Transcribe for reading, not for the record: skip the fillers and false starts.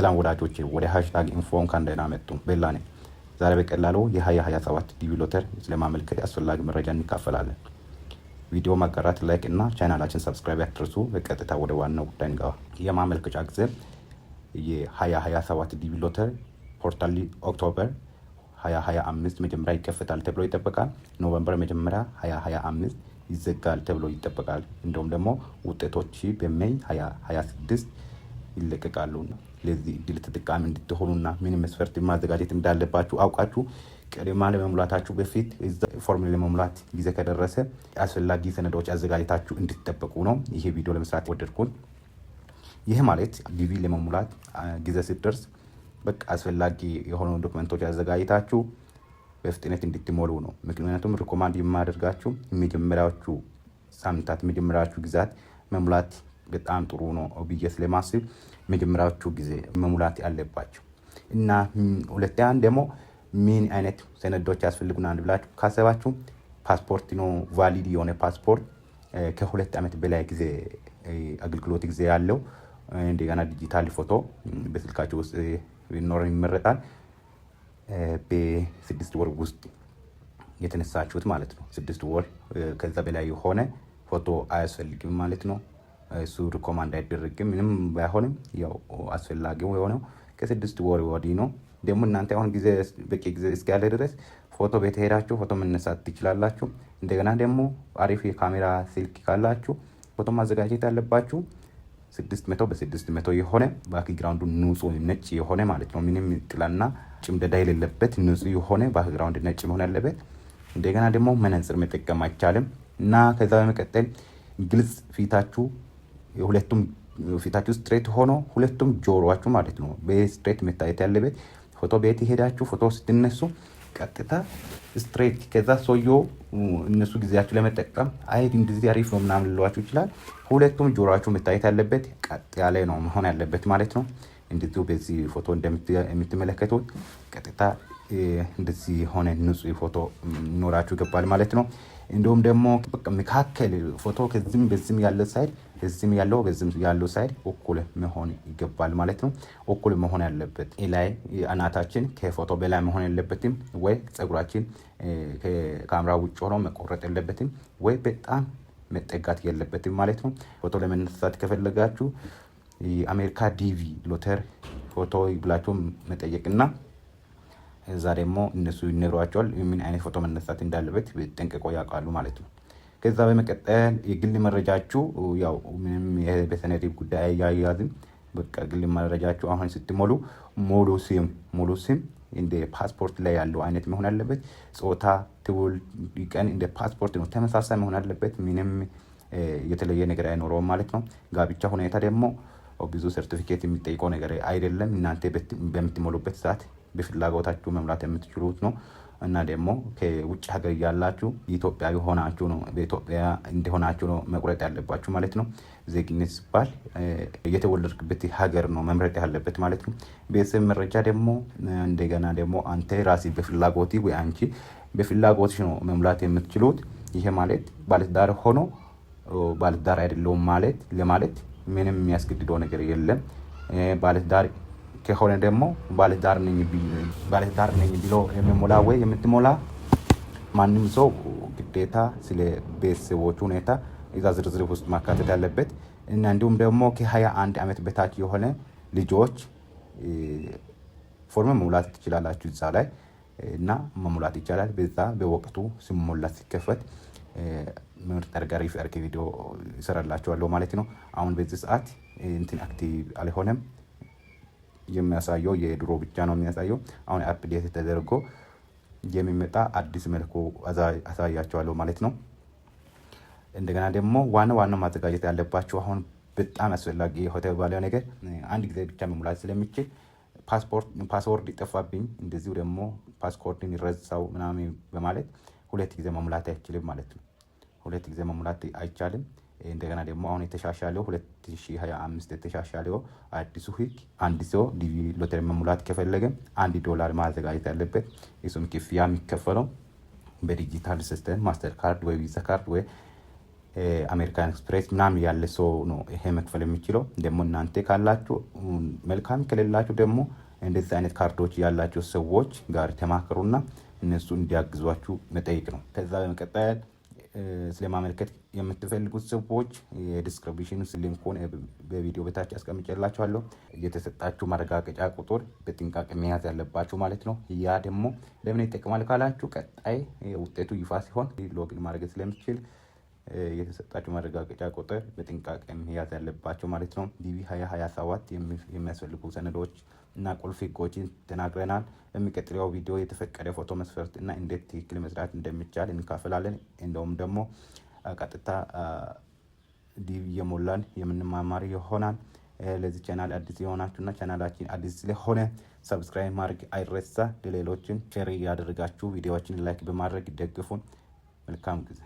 ሰላም ወዳጆቼ፣ ወደ #info እንኳን ደህና መጡ። ቤላ ነኝ። ዛሬ በቀላሉ የ2027 DV ሎተሪ ስለማመልከት አስፈላጊ መረጃ እንካፈላለን። ቪዲዮ ማጋራት፣ like እና ቻናላችን subscribe አትርሱ። በቀጥታ ወደ ዋናው ጉዳይ እንገባ። የማመልከቻ ጊዜ የ2027 DV ሎተሪ portal October 2025 መጀመሪያ ይከፈታል ተብሎ ይጠበቃል። November መጀመሪያ 2025 ይዘጋል ተብሎ ይጠበቃል። እንዲሁም ደግሞ ውጤቶች በ May 2026 ይለቀቃሉ። ለዚህ እድል ተጠቃሚ እንድትሆኑና ምን መስፈርት ማዘጋጀት እንዳለባችሁ አውቃችሁ ቅድማ ለመሙላታችሁ በፊት ፎርም ለመሙላት ጊዜ ከደረሰ አስፈላጊ ሰነዶች አዘጋጅታችሁ እንድትጠበቁ ነው ይሄ ቪዲዮ ለመስራት ወደድኩት። ይህ ማለት DV ለመሙላት ጊዜ ሲደርስ በቃ አስፈላጊ የሆኑ ዶክመንቶች አዘጋጅታችሁ በፍጥነት እንድትሞሉ ነው። ምክንያቱም recommend የማደርጋችሁ የመጀመሪያዎቹ ሳምንታት፣ መጀመሪያዎቹ ጊዜያት መሙላት በጣም ጥሩ ነው ብዬ ስለማስብ መጀመሪያዎቹ ጊዜ መሙላት ያለባቸው። እና ሁለተኛ ደግሞ ምን አይነት ሰነዶች ያስፈልጉናል ብላችሁ ካሰባችሁ ፓስፖርት ነው። Valid የሆነ ፓስፖርት፣ ከ2 ዓመት በላይ ጊዜ አገልግሎት ጊዜ ያለው፣ እንደገና ዲጂታል ፎቶ በስልካችሁ ውስጥ ቢኖር ይመረጣል። በ6 ወር ውስጥ የተነሳችሁት ማለት ነው። 6 ወር ከዛ በላይ የሆነ ፎቶ አያስፈልግም ማለት ነው። እሱ recommend አይደረግም። ምንም ባይሆንም ያው አስፈላጊው የሆነው ከ6 ወር ወዲህ ነው። ደግሞ እናንተ አሁን ጊዜ በቂ ጊዜ እስካለ ድረስ ፎቶ ቤት ሄዳችሁ ፎቶ መነሳት ትችላላችሁ። እንደገና ደግሞ አሪፍ የካሜራ ስልክ ካላችሁ ፎቶ ማዘጋጀት ያለባችሁ 600 በ600 የሆነ፣ background ኡ ንጹህ ነጭ የሆነ ማለት ነው። ምንም ጥላና ጭምደዳ የሌለበት ንጹህ የሆነ background ነጭ መሆን ያለበት። እንደገና ደግሞ መነጽር መጠቀም አይቻልም። እና ከዛ በመቀጠል ግልጽ ፊታችሁ፣ ሁለቱም ፊታችሁ straight ሆኖ ሁለቱም ጆሮአችሁ ማለት ነው በ straight መታየት ያለበት። ፎቶ ቤት ሄዳችሁ ፎቶ ስትነሱ ቀጥታ straight፣ ከዛ ሰውየው እነሱ ጊዜያችሁ ለመጠቀም አይ እንደዚህ አሪፍ ነው ምናምን ልሏችሁ ይችላል። ሁለቱም ጆሮአችሁ መታየት ያለበት ቀጥ ያለ ነው መሆን ያለበት ማለት ነው። እንደዚሁ በዚህ ፎቶ እንደምትመለከቱት ቀጥታ እንደዚህ የሆነ ንጹህ ፎቶ ኖራችሁ ይገባል ማለት ነው። እንዲሁም ደግሞ መካከል ፎቶ ከዚህም በዚህም ያለ side፣ በዚህም ያለው በዚህም ያለው side እኩል መሆን ይገባል ማለት ነው። እኩል መሆን ያለበት ላይ አናታችን ከፎቶ በላይ መሆን የለበትም፣ ወይ ፀጉራችን ከካሜራ ውጭ ሆኖ መቆረጥ የለበትም፣ ወይ በጣም መጠጋት የለበትም ማለት ነው። ፎቶ ለመነሳት ከፈለጋችሁ የአሜሪካ DV ሎተሪ ፎቶ ብላችሁ መጠየቅና እዛ ደግሞ እነሱ ይነግሯቸዋል፣ ምን አይነት ፎቶ መነሳት እንዳለበት ጠንቅቆ ያውቃሉ ማለት ነው። ከዛ በመቀጠል የግል መረጃችሁ ያው ምንም በሰነድ ጉዳይ አያያዝም። በቃ ግል መረጃችሁ አሁን ስትሞሉ ሙሉ ስም እንደ ፓስፖርት ላይ ያለው አይነት መሆን አለበት። ጾታ፣ ትውልድ ቀን እንደ ፓስፖርት ነው፣ ተመሳሳይ መሆን አለበት። ምንም የተለየ ነገር አይኖረውም ማለት ነው። ጋብቻ ሁኔታ ደግሞ ብዙ ሰርቲፊኬት የሚጠይቀው ነገር አይደለም። እናንተ በምትሞሉበት ሰዓት በፍላጎታችሁ መሙላት የምትችሉት ነው። እና ደግሞ ከውጭ ሀገር እያላችሁ ኢትዮጵያዊ ሆናችሁ ነው፣ በኢትዮጵያ እንደሆናችሁ ነው መቁረጥ ያለባችሁ ማለት ነው። ዜግነት ሲባል የተወለድክበት ሀገር ነው መምረጥ ያለበት ማለት ነው። ቤተሰብ መረጃ ደግሞ እንደገና ደግሞ አንተ ራስህ በፍላጎት ወይ አንቺ በፍላጎትሽ ነው መሙላት የምትችሉት። ይሄ ማለት ባለትዳር ሆኖ ባለትዳር አይደለሁም ማለት ለማለት ምንም የሚያስገድደው ነገር የለም። ባለትዳር ከሆነ ደግሞ ባለትዳር ነኝ ብሎ የሚሞላ ወይ የምትሞላ ማንም ሰው ግዴታ ስለ ቤተሰቦቹ ሁኔታ እዛ ዝርዝር ውስጥ ማካተት ያለበት። እና እንዲሁም ደግሞ ከ21 ዓመት በታች የሆነ ልጆች ፎርም መሙላት ትችላላችሁ እዛ ላይ እና መሙላት ይቻላል። በዛ በወቅቱ ሲሞላ ሲከፈት ምርጥ አሪፍ አድርጌ ቪዲዮ ይሰራላችኋለሁ ማለት ነው። አሁን በዚህ ሰዓት እንትን active አልሆነም። የሚያሳየው የድሮ ብቻ ነው የሚያሳየው። አሁን update ተደርጎ የሚመጣ አዲስ መልኩ አሳያችኋለሁ ማለት ነው። እንደገና ደግሞ ዋና ዋናው ማዘጋጀት ያለባችሁ፣ አሁን በጣም አስፈላጊ የተባለው ነገር፣ አንድ ጊዜ ብቻ መሙላት ስለሚችል ፓስፖርት password ይጠፋብኝ፣ እንደዚሁ ደግሞ ፓስፖርትን ይረሳው ምናምን በማለት ሁለት ጊዜ መሙላት አይችልም ማለት ነው። ሁለት ጊዜ መሙላት አይቻልም። እንደገና ደግሞ አሁን የተሻሻለው 2025 የተሻሻለው አዲሱ ህግ አንድ ሰው DV ሎተሪ መሙላት ከፈለገ 1 ዶላር ማዘጋጀት ያለበት። እሱም ክፍያ የሚከፈለው በ digital system፣ Master Card ወይ Visa card ወይ American Express ምናምን ያለ ሰው ነው ይሄ መክፈል የሚችለው። ደግሞ እናንተ ካላችሁ መልካም፣ ከሌላችሁ ደግሞ እንደዚህ አይነት ካርዶች ያላቸው ሰዎች ጋር ተማክሩና እነሱ እንዲያግዟችሁ መጠየቅ ነው። ከዛ በመቀጠል ስለማመልከት የምትፈልጉት ሰዎች የ description link ኡን በቪዲዮ በታች አስቀምጬላችኋለሁ። የተሰጣችሁ ማረጋገጫ ቁጥር በጥንቃቄ መያዝ ያለባችሁ ማለት ነው። ያ ደግሞ ለምን ይጠቅማል ካላችሁ ቀጣይ ውጤቱ ይፋ ሲሆን login ማድረግ ስለምችል የተሰጣችሁ ማረጋገጫ ቁጥር በጥንቃቄ መያዝ ያለባቸው ማለት ነው። DV 2027 የሚያስፈልጉ ሰነዶች እና ቁልፍ ህጎችን ተናግረናል። በሚቀጥለው ቪዲዮ የተፈቀደ ፎቶ መስፈርት እና እንዴት ትክክል መስራት እንደሚቻል እንካፈላለን። እንደውም ደግሞ ቀጥታ DV እየሞላን የምንማማር ይሆናል። ለዚህ ቻናል አዲስ የሆናችሁና ቻናላችን አዲስ ስለሆነ subscribe ማድረግ አይረሳ። ለሌሎችን share እያደረጋችሁ ቪዲዮዎችን like በማድረግ ደግፉን። መልካም ጊዜ።